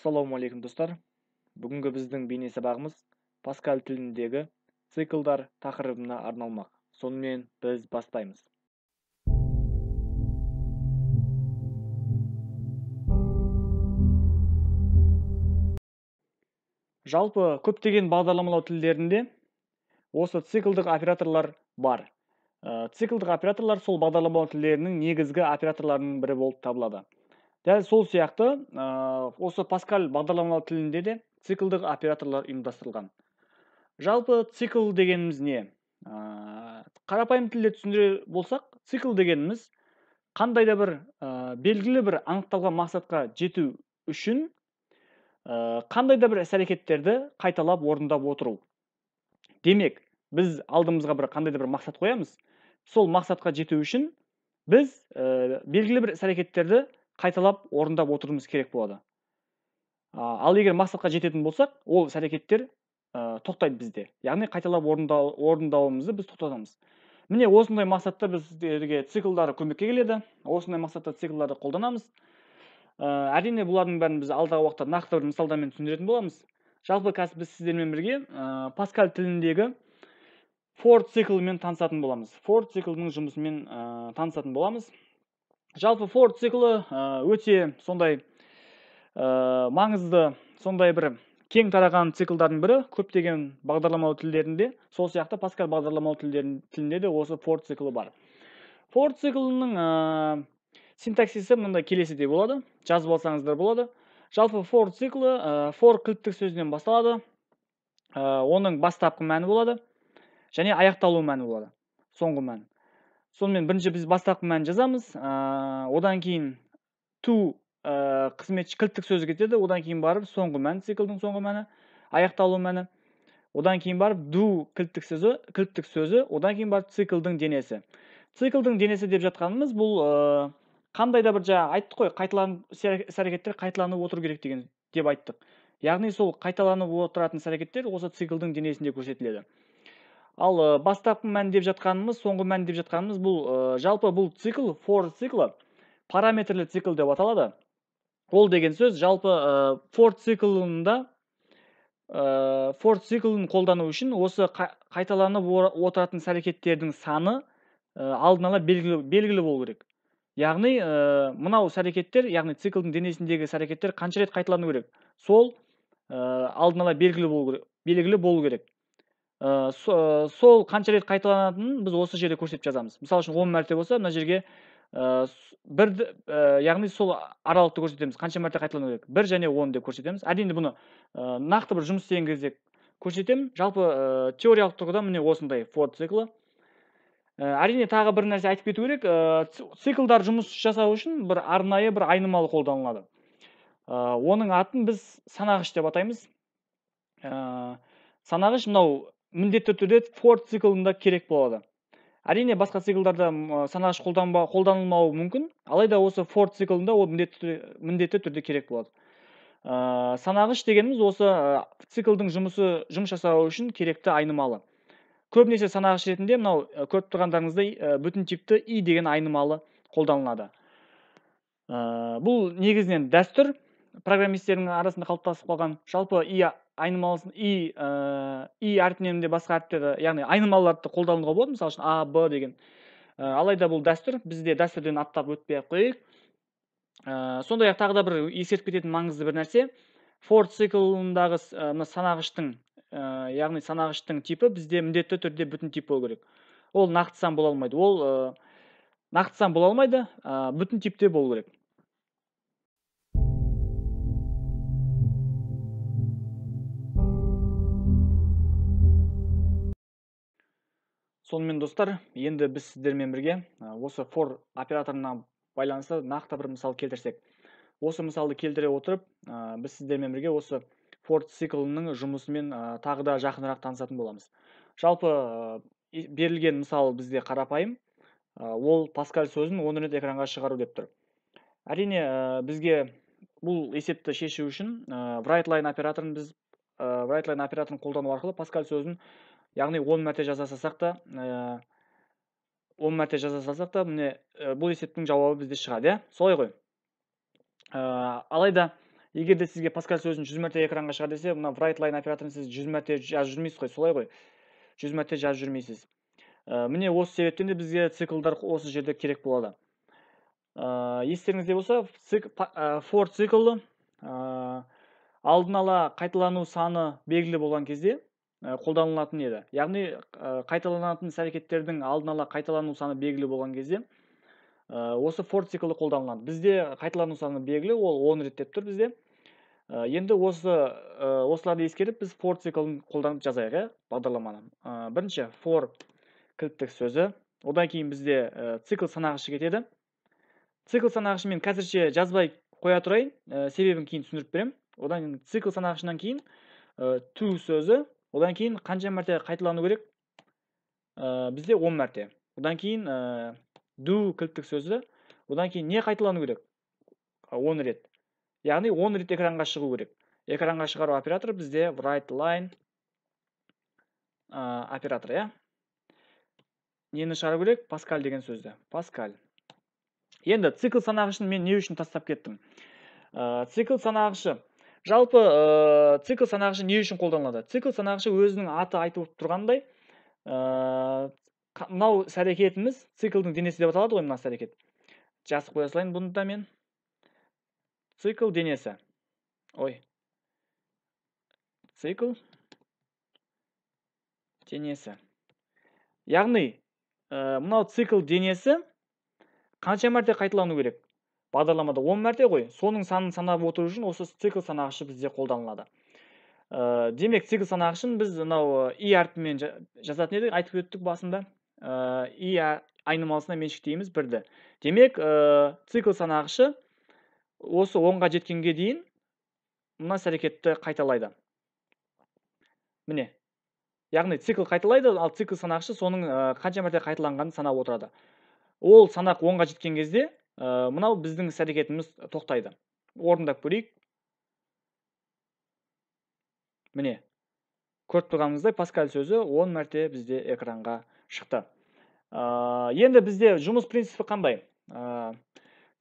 Ассалаумағалейкум, достар. Бүгінгі біздің бейне сабағымыз Паскаль тіліндегі циклдар тақырыбына арналмақ. Сонымен біз бастаймыз. Жалпы көптеген бағдарламалау тілдерінде осы циклдық операторлар бар. Циклдық операторлар сол бағдарламалау тілдерінің негізгі операторларының бірі болып табылады. Дәл сол сияқты осы Паскаль бағдарламалау тілінде де циклдық операторлар ұйымдастырылған. Жалпы цикл дегеніміз не? Қарапайым тілде түсіндіре болсақ, цикл дегеніміз қандай да бір белгілі бір анықталған мақсатқа жету үшін қандай да бір іс-әрекеттерді қайталап орындап отыру. Демек, біз алдымызға бір қандай да бір мақсат қоямыз. Сол мақсатқа жету үшін біз белгілі бір іс-әрекеттерді қайталап орындап отыруымыз керек болады. Ал егер мақсатқа жететін болсақ, ол іс-әрекеттер тоқтайды бізде. Яғни қайталап орындауымызды біз тоқтатамыз. Міне осындай мақсатта біздерге циклдары көмекке келеді. Осындай мақсатта циклдарды қолданамыз. Әрине бұлардың бәрін біз алдағы уақытта нақты бір мысалдармен түсіндіретін боламыз. Жалпы қазір біз сіздермен бірге Паскаль тіліндегі for циклімен танысатын боламыз. For циклінің жұмысымен танысатын боламыз. Жалпы for циклі өте сондай маңызды, сондай бір кең тараған циклдардың бірі көптеген бағдарламалау тілдерінде, сол сияқты Паскаль бағдарламалау тілінде де осы for циклі бар. For циклінің синтаксисі мындай келесідей болады. Жазып алсаңыздар болады. Жалпы for циклі for кілттік сөзінен басталады. Оның бастапқы мәні болады және аяқталу мәні болады, соңғы мәні. Сонымен бірінші біз бастапқы мәнін жазамыз. Одан кейін to қызметші кілттік сөзі кетеді. Одан кейін барып соңғы мән, циклдің соңғы мәні, аяқталу мәні. Одан кейін барып do кілттік сөзі, одан кейін барып циклдің денесі. Циклдің денесі деп жатқанымыз бұл қандай да бір жаңа айттық қой, қайталанып іс-әрекеттер қайталанып отыру керек деген деп айттық. Яғни сол қайталанып отыратын іс-әрекеттер осы циклдің денесінде көрсетіледі. Ал бастапқы мән деп жатқанымыз, соңғы мән деп жатқанымыз бұл жалпы бұл цикл, for циклі параметрлі цикл деп аталады. Ол деген сөз жалпы for циклында for циклін қолдану үшін осы қайталанып отыратын іс-әрекеттердің саны алдын ала белгілі болу керек. Яғни мынау іс-әрекеттер, яғни циклдің денесіндегі іс-әрекеттер қанша рет қайталану керек? Сол алдын ала белгілі болу керек. Сол қанша рет қайталанатынын біз осы жерде көрсетіп жазамыз. Мысалы үшін 10 мәрте болса, мына жерге бір, яғни сол аралықты көрсетеміз. Қанша мәрте қайталану керек? 1 және 10 деп көрсетеміз. Әрине бұны нақты бір жұмыс істеген кезде көрсетемін. Жалпы теориялық тұрғыда міне осындай for циклі. Әрине тағы бір нәрсе айтып кету керек. Циклдар жұмыс жасау үшін бір арнайы бір айнымалы қолданылады. Оның атын біз санағыш деп атаймыз. Санағыш мынау міндетті түрде for циклында керек болады. Әрине басқа циклдарда санағыш қолданылмауы мүмкін, алайда осы for циклында ол міндетті түрде керек болады. Санағыш дегеніміз осы циклдың жұмыс жасауы үшін керекті айнымалы. Көбінесе санағыш ретінде мынау көріп тұрғандарыңыздай бүтін типті и деген айнымалы қолданылады. Бұл негізінен дәстүр программистердің арасында қалыптасып қалған. Жалпы и айнымалысын и әрпінен де басқа әріптерді, яғни айнымалыларды қолдануға болады, мысалы үшін А, Б деген. Алайда бұл дәстүр, бізде дәстүрден аттап өтпей ақ қояйық. Сондай-ақ тағы да бір ескертіп кететін маңызды бір нәрсе, for циклындағы мына санағыштың, яғни санағыштың типі бізде міндетті түрде бүтін тип болу керек. Ол нақты сан бола алмайды. Ол нақты сан бола алмайды, бүтін типте болу керек. Сонымен достар, енді біз сіздермен бірге осы for операторына байланысты нақты бір мысал келтірсек. Осы мысалды келтіре отырып, біз сіздермен бірге осы for циклінің жұмысымен тағы да жақынырақ танысатын боламыз. Жалпы берілген мысал бізде қарапайым, ол Паскаль сөзін 10 рет экранға шығару деп тұр. Әрине, бізге бұл есепті шешу үшін WriteLine операторын біз WriteLine операторын қолдану арқылы Паскаль сөзін, яғни 10 мәрте жаза салсақ та, 10 мәрте жаза салсақ та, міне бұл есептің жауабы бізде шығады, иә? Солай ғой. Алайда Егер де сізге Паскаль сөзін 100 мәрте экранға шығар десе, мына write line операторын сіз 100 мәрте жазып жүрмейсіз ғой, солай ғой? 100 мәрте жазып жүрмейсіз. Міне осы себептен де бізге циклдар осы жерде керек болады. Естеріңізде болса, for циклы алдын ала қайталану саны белгілі болған кезде қолданылатын еді. Яғни қайталанатын іс-әрекеттердің алдын ала қайталану саны белгілі болған кезде осы for циклы қолданылады. Бізде қайталану саны белгілі, ол 10 рет деп тұр бізде. Енді осыларды ескеріп біз for циклын қолданып жазайық, бағдарламаны. Бірінші for кілттік сөзі, одан кейін бізде цикл санағышы кетеді. Цикл санағышы мен қазірше жазбай қоя тұрайын, себебін кейін түсіндіріп беремін. Одан цикл санағышынан кейін to сөзі, одан кейін қанша мәрте қайталану керек? Бізде 10 мәрте. Одан кейін do кілттік сөзі, одан кейін не қайталану керек? 10 рет. Яғни 10 рет экранға шығу керек. Экранға шығару операторы бізде write line операторы, иә? Нені шығару керек? Паскаль деген сөзді. Паскаль. Енді цикл санағышын мен не үшін тастап кеттім? Цикл санағышы. Жалпы цикл санағышы не үшін қолданылады? Цикл санағышы өзінің аты айтып тұрғандай, мынау іс-әрекетіміз циклдың денесі деп аталады ғой, мына іс-әрекет. Жазып қоя салайын бұны да мен. Цикл денесі. Ой. Цикл денесі. Яғни, мынау цикл денесі қанша мәрте қайталану керек? Бағдарламада 10 мәрте ғой. Соның санын санап отыру үшін осы цикл санағышы бізде қолданылады. Демек, цикл санағышын біз мынау и әрпімен жазатын едік, айтып өттік басында. И айнымалысына меншіктейміз бірді. Демек, цикл санағышы осы 10-ға жеткенге дейін мына іс-әрекетті қайталайды. Міне. Яғни цикл қайталайды, ал цикл санағышы соның қанша мәрте қайталанғанын санап отырады. Ол санақ 10-ға жеткен кезде мынау біздің іс-әрекетіміз тоқтайды. Орындап көрейік. Міне, көріп тұрғаныңыздай Паскаль сөзі 10 мәрте бізде экранға шықты. Енді бізде жұмыс принципі қандай?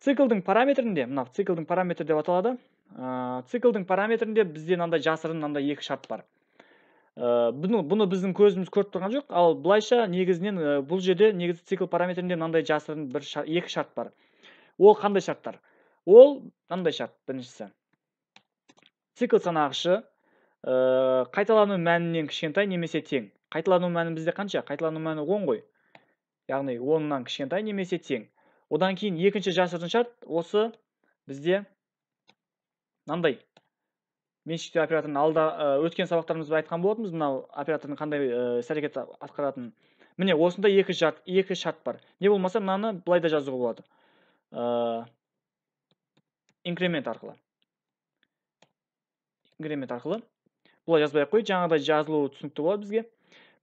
Циклдың параметрінде, мынау циклдың параметрі деп аталады. Циклдың параметрінде бізде мынандай жасырын мынандай екі шарт бар. Бұны біздің көзіміз көріп тұрған жоқ, ал былайша негізінен бұл жерде негізі цикл параметрінде мынандай жасырын екі шарт бар. Ол қандай шарттар? Ол мынандай шарт. Біріншісі, цикл санағышы қайталану мәнінен кішкентай немесе тең. Қайталану мәні бізде қанша? Қайталану мәні 10 ғой. Яғни 10-нан кішкентай немесе тең. Одан кейін екінші жасырын шарт осы бізде мынандай. Меншіктеу операторының алда өткен сабақтарымызда айтқан болатынбыз, мынау оператордың қандай іс-әрекет атқаратынын. Міне осында екі шарт бар. Не болмаса мынаны былай да жазуға болады. Инкремент арқылы. Инкремент арқылы. Бұлай жазбай ақ қой, жаңағыдай жазылуы түсінікті болады бізге.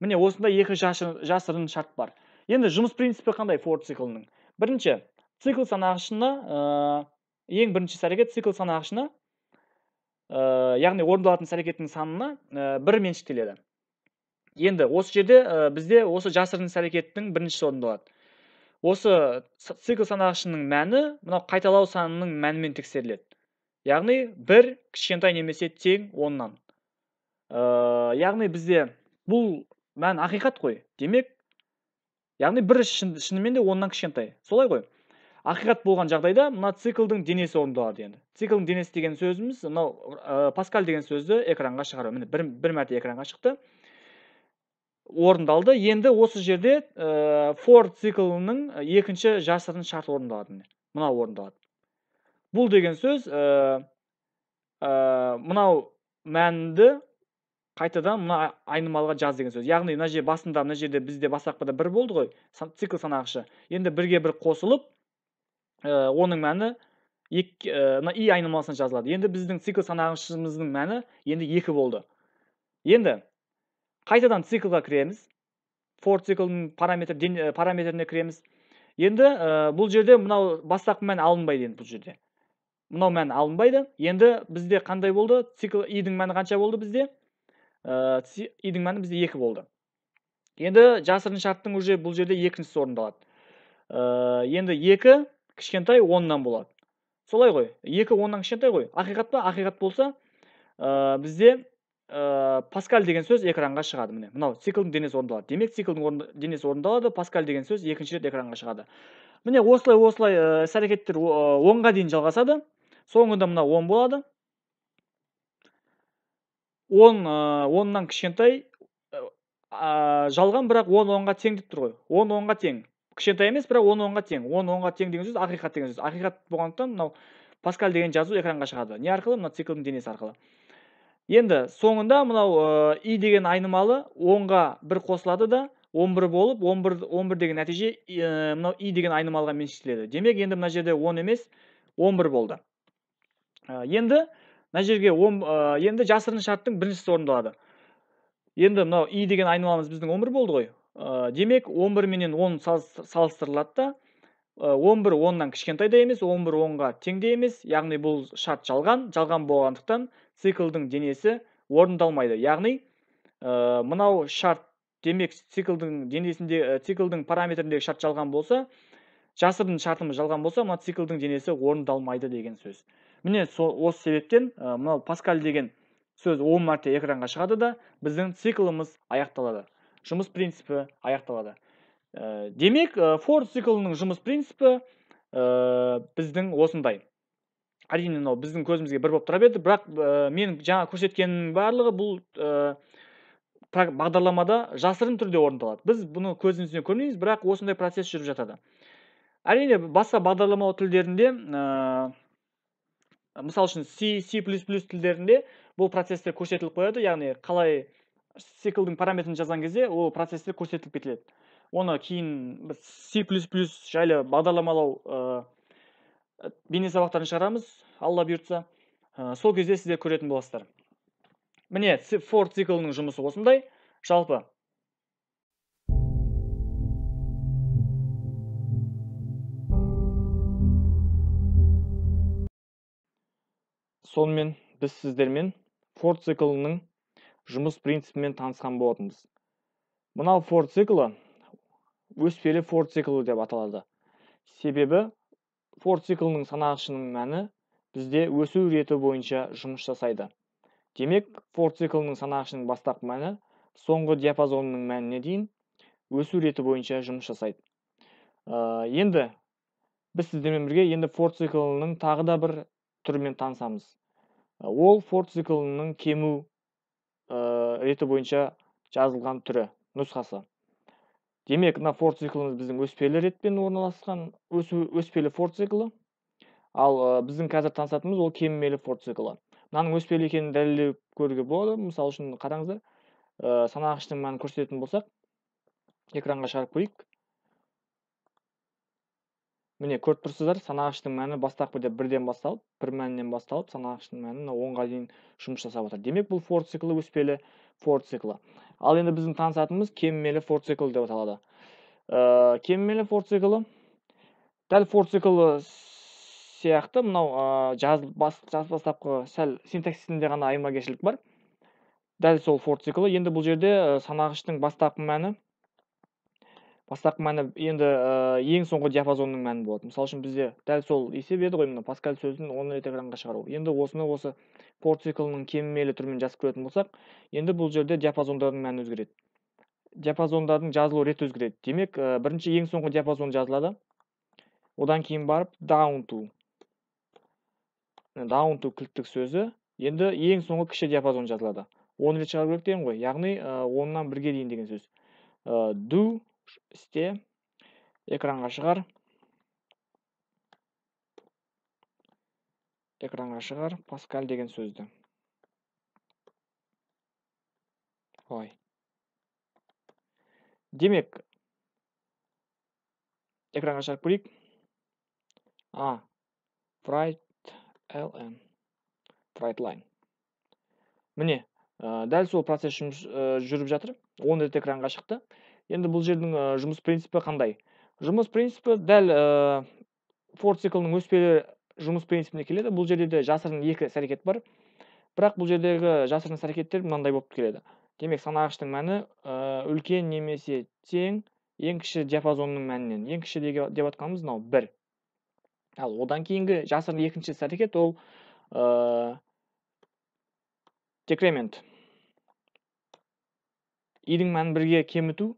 Міне осында екі жасырын шарт бар. Енді жұмыс принципі қандай for циклының? Бірінші, цикл санағышына, ең бірінші іс-әрекет цикл санағышына, яғни орындалатын іс-әрекеттің санына бір меншіктеледі. Енді осы жерде бізде осы жасырын іс-әрекеттің біріншісі орындалады. Осы цикл санағышының мәні мынау қайталау санының мәнімен тексеріледі. Яғни бір кішкентай немесе тең 10-нан. Яғни бізде бұл мән ақиқат қой. Демек, яғни бір шынымен де 10-нан кішкентай. Солай ғой. Ақиқат болған жағдайда мына циклдың денесі орындалады енді. Циклдың денесі деген сөзіміз мынау Паскаль деген сөзді экранға шығару. Міне бір мәрте экранға шықты. Орындалды. Енді осы жерде for циклының екінші жасырын шарты орындалады. Мынау орындалады. Бұл деген сөз мынау мәнді қайтадан мына айнымалыға жаз деген сөз. Яғни мына жер басында, мына жерде бізде бастапқыда бір болды ғой, цикл санағышы. Енді бірге бір қосылып, оның мәні мына и айнымалысына жазылады. Енді біздің цикл санағышымыздың мәні енді 2 болды. Енді қайтадан циклға кіреміз. For циклдің параметріне кіреміз. Енді бұл жерде мынау бастапқы мән алынбайды енді бұл жерде. Мынау мән алынбайды. Енді бізде қандай болды? Цикл и-дің мәні қанша болды бізде? И-дің мәні бізде 2 болды. Енді жасырын шарттың уже бұл жерде екіншісі орындалады. Енді 2 кішкентай 10-нан болады. Солай ғой. 2 оннан кішкентай ғой. Ақиқат па? Ақиқат болса, бізде Паскаль деген сөз экранға шығады. Міне, мынау циклдің денесі орындалады. Демек, циклдің денесі орындалады, Паскаль деген сөз екінші рет экранға шығады. Міне, осылай іс-әрекеттер 10-ға дейін жалғасады. Соңында мына 10 болады. 10 оннан кішкентай, жалған, бірақ 10 онға тең деп тұр ғой. 10 онға тең. Кішкентай емес, бірақ 10 онға тең. 10 онға тең деген сөз ақиқат деген сөз. Ақиқат болғандықтан мынау Паскаль деген жазу экранға шығады. Не арқылы? Мына циклдің денесі арқылы. Енді соңында мынау и деген айнымалы 10-ға 1 қосылады да 11 болып, 11 деген нәтиже мынау и деген айнымалыға меншіктеледі. Демек, енді мына жерде 10 емес, 11 болды. Енді мына жерге енді жасырын шарттың біріншісі орындалады. Енді мынау и деген айнымалымыз біздің 11 болды ғой. Демек, 11 менен 10 салыстырылады да, 11 оннан кішкентай да емес, 11 онға тең де емес, яғни бұл шарт жалған, жалған болғандықтан циклдің денесі орындалмайды. Яғни, мынау шарт, демек, циклдің денесінде, циклдің параметріндегі шарт жалған болса, жасырын шартымыз жалған болса, мына циклдің денесі орындалмайды деген сөз. Міне, осы себептен мынау Паскаль деген сөз 10 мәрте экранға шығады да, біздің циклымыз аяқталады. Жұмыс принципі аяқталады. Демек, for циклының жұмыс принципі біздің осындай. Әрине, мынау біздің көзімізге бір болып тұра берді, бірақ мен жаңа көрсеткенімнің барлығы бұл бағдарламада жасырын түрде орындалады. Біз бұны көзімізбен көрмейміз, бірақ осындай процесс жүріп жатады. Әрине, басқа бағдарламалау тілдерінде, мысал үшін C, C++ тілдерінде бұл процесстер көрсетіліп қояды, яғни қалай циклдің параметрін жазған кезде ол процесстер көрсетіліп кетіледі. Оны кейін C++ жайлы бағдарламалау бейне сабақтарын шығарамыз, Алла бұйыртса. Сол кезде сіздер көретін боласыздар. Міне, for циклының жұмысы осындай. Жалпы сонымен біз сіздермен for циклының жұмыс принципімен танысқан болатынбыз. Мынау for циклы өспелі for циклы деп аталады. Себебі for циклының санағышының мәні бізде өсу реті бойынша жұмыс жасайды. Демек, for циклының санағышының бастапқы мәні соңғы диапазонының мәніне дейін өсу реті бойынша жұмыс жасайды. Енді біз сіздермен бірге енді for циклының тағы да бір түрімен танысамыз. Ол for циклының кему реті бойынша жазылған түрі, нұсқасы. Демек, мына for цикліміз біздің өспелі ретпен орналасқан өспелі for циклі. Ал біздің қазір танысатынымыз ол кемімелі for циклі. Мынаның өспелі екенін дәлелдеп көруге болады. Мысал үшін қараңыздар, санағыштың мәнін көрсететін болсақ, экранға шығарып көрейік. Міне, көріп тұрсыздар, санағыштың мәні бастапқы деп бірден басталып, бір мәнінен басталып, санағыштың мәні мына 10-ға дейін жұмыс жасап отыр. Демек, бұл for циклі өспелі for циклі. Ал енді біздің танысатынымыз кемімелі for циклі деп аталады. Кемімелі for циклі дәл for циклі сияқты, мынау бастапқы сәл синтаксисінде ғана айырмашылық бар. Дәл сол for циклі. Енді бұл жерде санағыштың бастапқы мәні енді ең соңғы диапазонның мәні болады. Мысал үшін бізде дәл сол есеп еді ғой, мына Паскаль сөзін 10 рет экранға шығару. Енді осыны осы for циклінің кемімелі түрімен жазып көретін болсақ, енді бұл жерде диапазондардың мәні өзгереді. Диапазондардың жазылу реті өзгереді. Демек, бірінші ең соңғы диапазон жазылады. Одан кейін барып down to. Down to кілттік сөзі. Енді ең соңғы кіші диапазон жазылады. 10 рет шығару керек деген ғой. Яғни 10-нан 1-ге дейін деген сөз. Do істе, экранға шығар. Экранға шығар Паскаль деген сөзді. Ой. Демек, экранға шығарып көрейік. Write ln, write line. Міне, дәл сол процесс жұмыс жүріп жатыр. 10 рет экранға шықты. Енді бұл жердің жұмыс принципі қандай? Жұмыс принципі дәл for циклінің өспелі жұмыс принципіне келеді. Бұл жерде де жасырын екі іс-әрекет бар. Бірақ бұл жердегі жасырын іс-әрекеттер мынандай болып келеді. Демек, санағыштың мәні үлкен немесе тең ең кіші диапазонның мәнінен. Ең кіші деп атқанымыз мынау 1. Ал одан кейінгі жасырын екінші іс-әрекет ол декремент. I-дің мәнін бірге кеміту.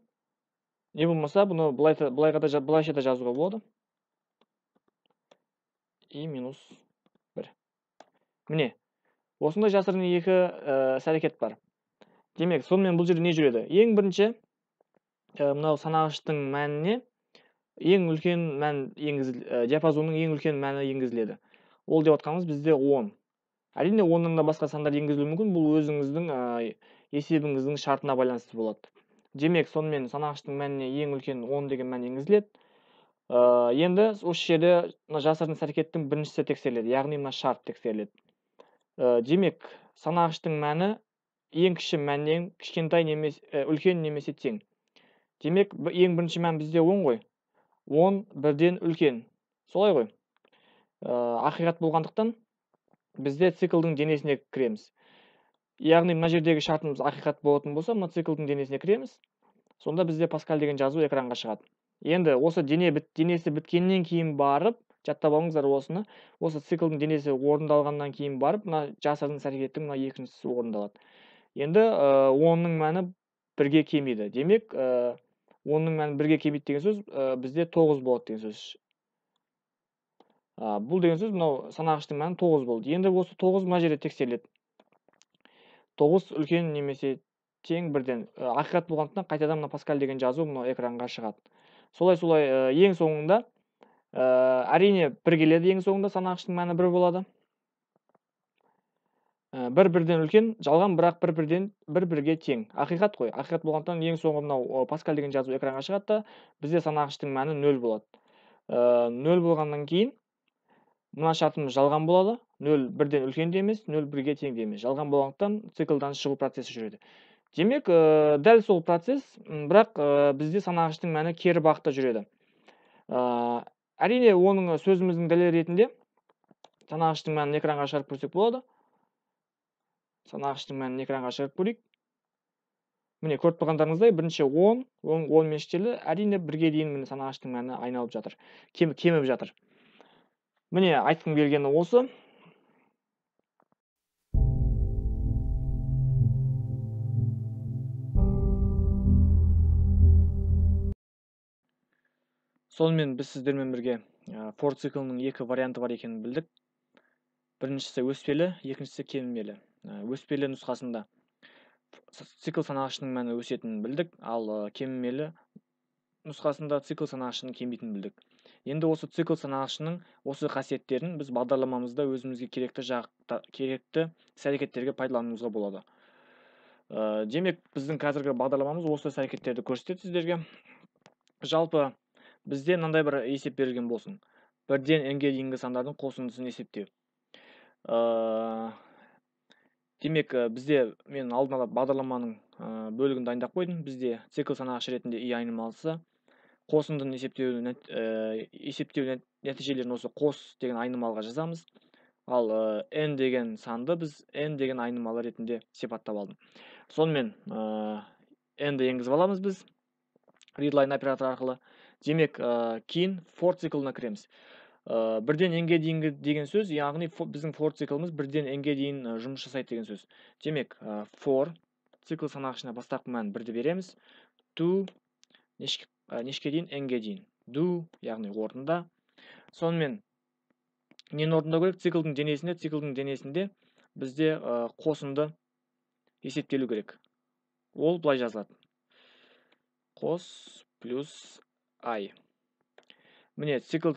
Не болмаса бұны былайша да жазуға болады. I минус 1. Міне, осындай жасырын екі іс-әрекет бар. Демек, сонымен бұл жерде не жүреді? Ең бірінші мынау санағыштың мәніне ең үлкен мән диапазонның ең үлкен мәні енгізіледі. Ол деп атқанымыз бізде 10. Әрине, 10-нан да басқа сандар енгізілуі мүмкін. Бұл өзіңіздің есебіңіздің шартына байланысты болады. Демек, сонымен санағыштың мәніне ең үлкен 10 деген мән енгізіледі. Енді осы жерде мына жасырын іс-әрекеттің біріншісі тексеріледі, яғни мына шарт тексеріледі. Демек, санағыштың мәні ең кіші мәннен кішкентай немесе үлкен немесе тең. Демек, ең бірінші мән бізде 10 ғой. 10 бірден үлкен. Солай ғой. Ақиқат болғандықтан бізде циклдың денесіне кіреміз. Яғни мына жердегі шартымыз ақиқат болатын болса, мына циклдың денесіне кіреміз. Сонда бізде Паскаль деген жазу экранға шығады. Енді осы денесі біткеннен кейін барып, жаттап алыңыздар осыны, осы циклдың денесі орындалғаннан кейін барып, мына жасырын іс-әрекеттің мына екіншісі орындалады. Енді 10-ның мәні бірге кемиді. Демек, 10-ның мәні бірге кемиді деген сөз, бізде 9 болады деген сөз. Бұл деген сөз мынау санағыштың мәні 9 болды. Енді осы 9 мына жерде тексеріледі. 9 үлкен немесе тең бірден. Ақиқат болғандықтан қайтадан мына Паскаль деген жазу мынау экранға шығады. Солай-солай ең соңында әрине бір келеді, ең соңында санағыштың мәні 1 болады. Бір бірден үлкен, жалған, бірақ бір бірден бір бірге тең. Ақиқат қой. Ақиқат болғандықтан ең соңғы мынау Паскаль деген жазу экранға шығады да, бізде санағыштың мәні 0 болады. 0 болғаннан кейін мына шартымыз жалған болады. 0 бірден үлкен де емес, 0 бірге тең де емес. Жалған болғандықтан циклдан шығу процесі жүреді. Демек, дәл сол процесс, бірақ бізде санағыштың мәні кері бағытта жүреді. Әрине, оның сөзіміздің дәлелі ретінде санағыштың мәнін экранға шығарып көрсек болады. Санағыштың мәнін экранға шығарып көрейік. Міне, көріп тұрғандарыңыздай, бірінші 10, 10 мен шектелді. Әрине, бірге дейін міне санағыштың мәні айналып жатыр, кеміп жатыр. Міне, айтқым келгені осы. Сонымен біз сіздермен бірге for циклінің екі варианты бар екенін білдік. Біріншісі өспелі, екіншісі кемімелі. Өспелі нұсқасында цикл санағышының мәні өсетінін білдік, ал кемімелі нұсқасында цикл санағышының кемитінін білдік. Енді осы цикл санағышының осы қасиеттерін біз бағдарламамызда өзімізге керекті іс-әрекеттерге пайдалануымызға болады. Демек, біздің қазіргі бағдарламамыз осы іс-әрекеттерді көрсетеді сіздерге. Жалпы бізде мынандай бір есеп берілген болсын. Бірден n-ге дейінгі сандардың қосындысын есептеу. Демек, бізде мен алдын ала бағдарламаның бөлігін дайындап қойдым. Бізде цикл санағыш ретінде и айнымалысы, қосындыны есептеу нәтижелерін осы қос деген айнымалыға жазамыз. Ал n деген санды біз n деген айнымалы ретінде сипаттап алдым. Сонымен n-ді енгізіп аламыз біз readline операторы арқылы. Демек, кейін for циклына кіреміз. Бірден n-ге дейінгі деген сөз, яғни біздің for циклымыз бірден n-ге дейін жұмыс жасайды деген сөз. Демек, for цикл санағышына бастапқы мән 1-ді береміз. Do нешке дейін? N-ге дейін. Do, яғни орнында. Сонымен нені орындау керек? Циклдың денесінде бізде қосынды есептелу керек. Ол былай жазылады. Қос плюс i. Міне, цикл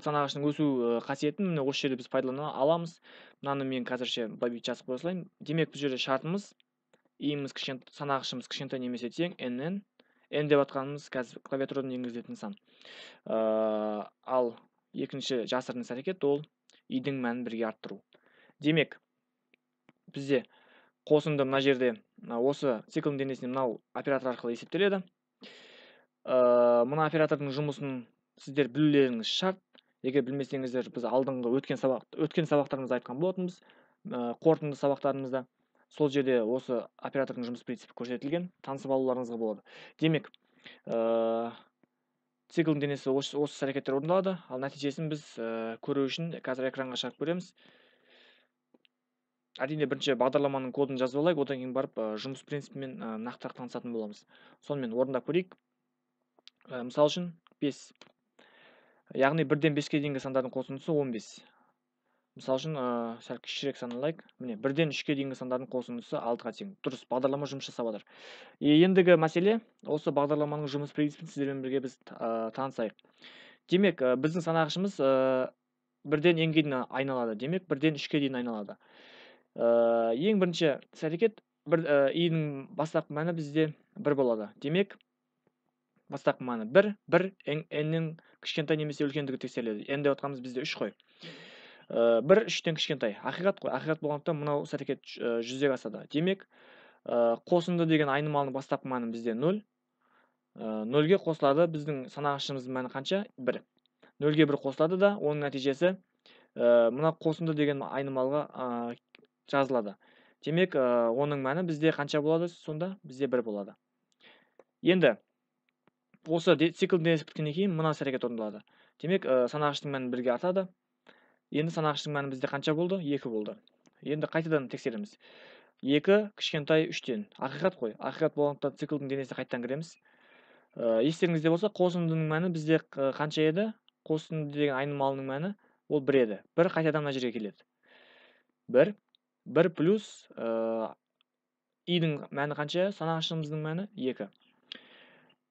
санағышының өсу қасиетін міне осы жерде біз пайдалана аламыз. Мынаны мен қазірше былай бүйтіп жазып қоя салайын. Демек, бұл жерде шартымыз i-міз кішкентай, санағышымыз кішкентай немесе тең n-нен. N деп атқанымыз қазір клавиатурадан енгізілетін сан. Ал екінші жасырын іс-әрекет ол i-дің мәнін бірге арттыру. Демек, бізде қосынды мына жерде осы циклдің денесіне мынау оператор арқылы есептеледі. Мына оператордың жұмысын сіздер білулеріңіз шарт. Егер білмесеңіздер, біз алдыңғы өткен сабақтарымызда айтқан болатынбыз, қорытынды сабақтарымызда. Сол жерде осы оператордың жұмыс принципі көрсетілген, танысып алуларыңызға болады. Демек, Циклдің денесі осы іс-әрекеттер орындалады, ал нәтижесін біз көру үшін қазір экранға шығарып көреміз. Әрине, бірінші бағдарламаның кодын жазып алайық, одан кейін барып жұмыс принципімен нақтырақ танысатын боламыз. Сонымен орындап көрейік. Мысал үшін 5. Яғни 1-ден 5-ке дейінгі сандардың қосындысы 15. Мысал үшін, сәл кішірек сан алайық. Міне, 1-ден 3-ке дейінгі сандардың қосындысы 6-ға тең. Дұрыс, бағдарлама жұмыс жасап жатыр. Ендігі мәселе, осы бағдарламаның жұмыс принципін сіздермен бірге біз танысайық. Демек, біздің санағышымыз 1-ден n-ге дейін айналады. Демек, 1-ден 3-ке дейін айналады. Ең бірінші іс-әрекет, i-ның бастапқы мәні бізде 1 болады. Демек, бастапқы мәні 1, 1 n-нің кішкентай немесе үлкендігі тексеріледі. N деп атқанымыз бізде 3 қой. 1 3-тен кішкентай. Ақиқат қой. Ақиқат болғандықтан мынау іс-әрекет жүзеге асады. Демек, қосынды деген айнымалының бастапқы мәні бізде 0. 0-ге қосылады. Біздің санағышымыздың мәні қанша? 1. 0-ге 1 қосылады да, оның нәтижесі мына қосынды деген айнымалыға жазылады. Демек, оның мәні бізде қанша болады сонда? Бізде 1 болады. Енді осы циклдің денесі біткеннен кейін мына іс-әрекет орындалады. Демек, санағыштың мәні 1-ге артады. Енді санағыштың мәні бізде қанша болды? 2 болды. Енді қайтадан тексереміз. 2 кішкентай 3-тен. Ақиқат қой. Ақиқат болғандықтан циклдің денесіне қайтадан кіреміз. Естеріңізде болса, қосындының мәні бізде қанша еді? Қосынды деген айнымалының мәні ол 1 еді. 1 қайтадан мына жерге келеді. 1. 1 плюс i-дің мәні қанша? Санағышымыздың мәні 2.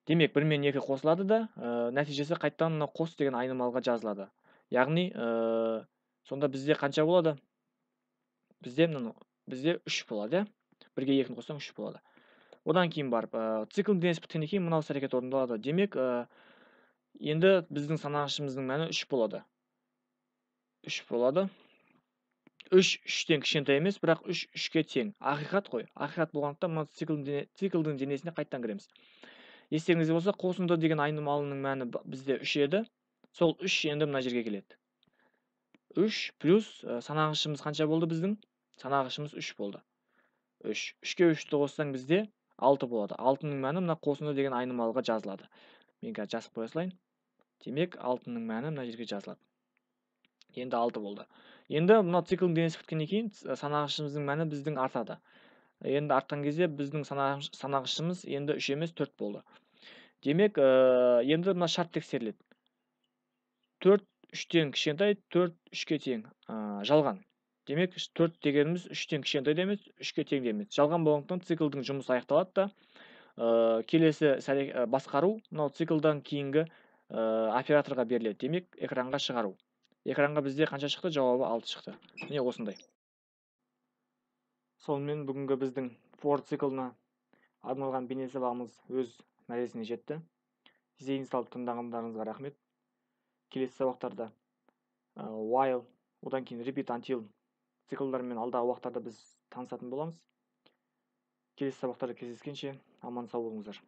Демек, 1 мен 2 қосылады да, нәтижесі қайтадан мына қос деген айнымалыға жазылады. Яғни, сонда бізде қанша болады? Бізде 3 болады, иә? 1-ге 2-ні қоссаң 3 болады. Одан кейін барып, циклдің денесі біткеннен кейін мынау іс-әрекет орындалады. Демек, енді біздің санағышымыздың мәні 3 болады. 3 болады. 3 3-тен кішкентай емес, бірақ 3 3-ке тең. Ақиқат қой. Ақиқат болғандықтан мына циклдің денесіне қайтадан кіреміз. Естеріңізде болса, қосынды деген айнымалының мәні бізде 3 еді. Сол 3 енді мына жерге келеді. 3 плюс санағышымыз қанша болды біздің? Санағышымыз 3 болды. 3. 3-ке 3-ті қоссаң бізде 6 болады. 6-ның мәні мына қосынды деген айнымалыға жазылады. Мен қазір жазып қоя салайын. Демек, 6-ның мәні мына жерге жазылады. Енді 6 болды. Енді мына циклдің денесі біткеннен кейін санағышымыздың мәні біздің артады. Енді артқан кезде біздің санағышымыз енді 3 емес 4 болды. Демек, енді мына шарт тексеріледі. 4 3-тен кішкентай, 4 3-ке тең. Жалған. Демек, 4 дегеніміз 3-тен кішкентай да емес, 3-ке тең де емес. Жалған болғандықтан циклдің жұмысы аяқталады да, келесі басқару мынау циклдан кейінгі операторға беріледі. Демек, экранға шығару. Экранға бізде қанша шықты? Жауабы 6 шықты. Міне осындай. Сонымен бүгінгі біздің for циклына арналған бейнесабағымыз өз мәресіне жетті. Зейін салып тыңдағандарыңызға рахмет. Келесі сабақтарда while, одан кейін repeat until циклдармен алдағы уақыттарда біз танысатын боламыз. Келесі сабақтарда кездескенше аман сау болыңыздар.